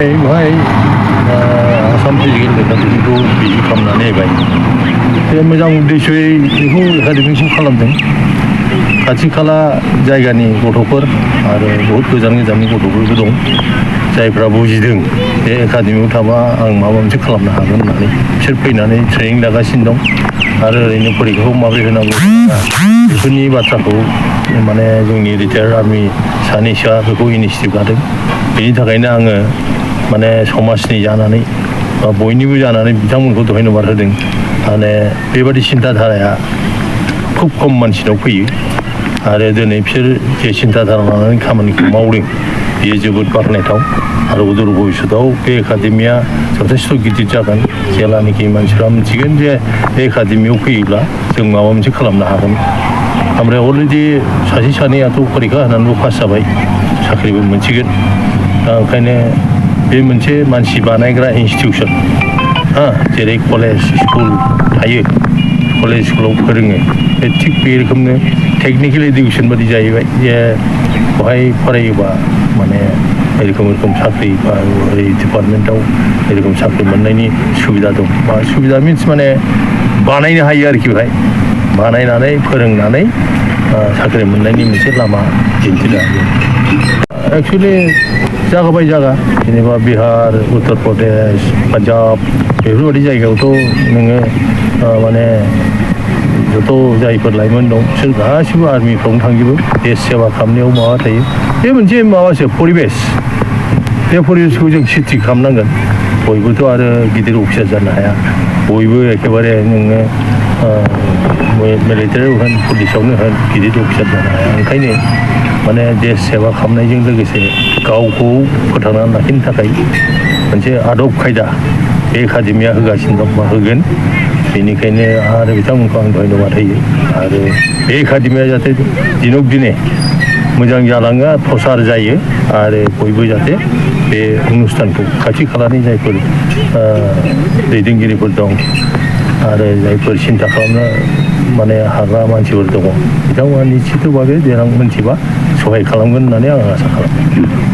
बेवहाय आसाम फिजिकेल एकाडेमिखौ बिदि खालामनानै होबाय बे मोजां उद्देश्ययै बेखौ एकाडेमिखौ खालामदों खाथि खाला जायगानि गथ'फोर आरो बहुत गोजान गोजाननि गथ'फोरबो दं जायफ्रा बुजिदों बे एकाडेमियाव थाबा आं माबा मोनसे खालामनो हागोन होननानै बिसोर फैनानै ट्रेनिं लागासिनो दं आरो ओरैनो फरिखाखौ माबोरै होनांगौ बेफोरनि बाथ्राखौ माने जोंनि रिटायार्ड आर्मि सानैसोआ बेखौ इनिसियेटिभ लादों बेनि थाखायनो आङो माने समाजनि जानानै बा बयनिबो जानानै बिथांमोनखौ धन्यबाद होदों माने बेबादि सिन्थाधाराया खुब खम मानसिनाव फैयो आरो दिनै बिसोर जे सिन्थाधारा लानानै खामानिखौ मावदों बेयो जोबोद बाख्नायथाव आरो उदर भबिष्यतआव बे एकाडेमिया जथेस्थ' गिदिर जागोन जेब्लानाखि मानसिफ्रा मिथिगोन जे बे एकाडेमियाव फैयोब्ला जों माबा मोनसे खालामनो हागोन ओमफ्राय अलरेडि सासे सानैयाथ' फरिखा होनानैबो पास जाबाय साख्रिबो मोनसिगोन दा ओंखायनो बे मोनसे मानसि बानायग्रा इन्सटिटिउसन जेरै कलेज स्कुल थायो कलेज स्कुलाव फोरोङो बे थिग बे रोखोमनो टेकनिकेल इडुकेसन बादि जाहैबाय जे बेवहाय फरायोबा माने रोखोम साख्रि बा ओरै डिपार्टमेन्टआव रोखोम साख्रि मोननायनि सुबिदा दं बा सुबिदा मिन्स माने बानायनो हायो आरोखि बेवहाय बानायनानै फोरोंनानै साख्रि मोननायनि मोनसे लामा दिन्थिनो हायो एक्सुवेलि जागा बाय जागा जेनेबा बिहार उत्तर प्रदेश पान्जाब बेफोरबायदि जायगायावथ' नोङो माने जथ' जायफोर लाइमोन दं बिसोर गासिबो आर्मिफ्रावनो थांजोबो देश सेवा खालामनायाव माबा थायो बे मोनसे माबासो परिबेस बे परिबेसखौ जों सिथि खालामनांगोन बयबोथ' आरो गिदिर अफिसार जानो हाया बयबो एखेबारे नोङो मिलिटारियाव होन पुलिसावनो होन गिदिर अफिसार जानो हाया ओंखायनो माने देश सेवा खालामनायजों लोगोसे गावखौ फोथांनानै लाखिनो थाखाय मोनसे आदब खायदा बे एकाडेमिया होगासिनो दं बा होगोन बेनिखायनो आरो बिथांमोनखौ आं धन्यबाद होयो आरो बे एकाडेमिया जाहाथे दिनक दिने मोजां जालाङो प्रसार जायो आरो बयबो जाहाथे बे अनुस्थानखौ खाथि खालानि जायफोर दैदेनगिरिफोर दं आरो जायफोर सिन्था खालामनो माने हाग्रा मानसिफोर दङ बिथांमोना निश्चित भाबे देनां मोनथिबा सहाय खालामगोन होननानै आं आसा खालामो